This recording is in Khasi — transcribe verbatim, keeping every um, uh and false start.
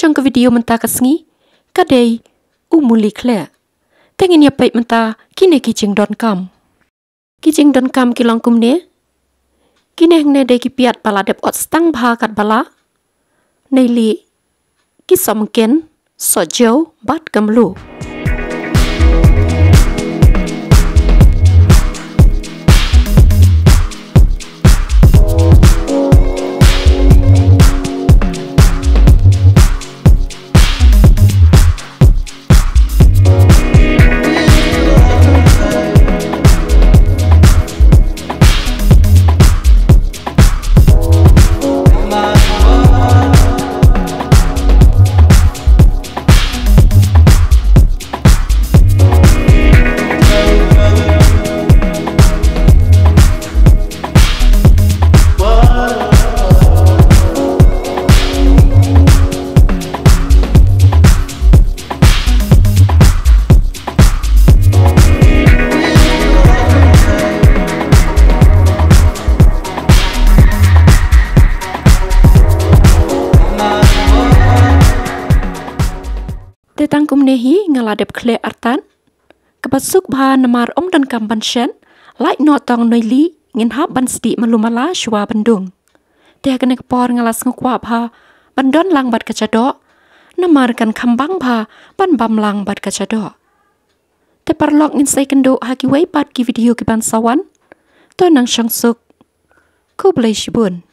jong ka video mynta ka sngi ka dei u muli khleh. Te ngin ïa peit mynta kine ki jingdonkam. Ki jingdonkam ki long kumne. Kine hangne dei ki piat ba la dep ot stang bha katba lah. Neilieh, ki sohmynken, sohjew bad ka mluh. Te tang kumne hi nga la dep khleh artat. Kaba suk bha namar ym donkam ban shet, lait noh tang neilieh ngin hap ban sdieh malu mala shuwa ban dung. Te ha kane ka por nga la sngewkwah bha ban don lang bad ka jadoh, namar kan kham bang bha ban bam lang bad ka jadoh. Te paralok ngin sa ïakynduh ha kiwei pat ki video kiban sa wan. To nang shong suk. Khublei shibun.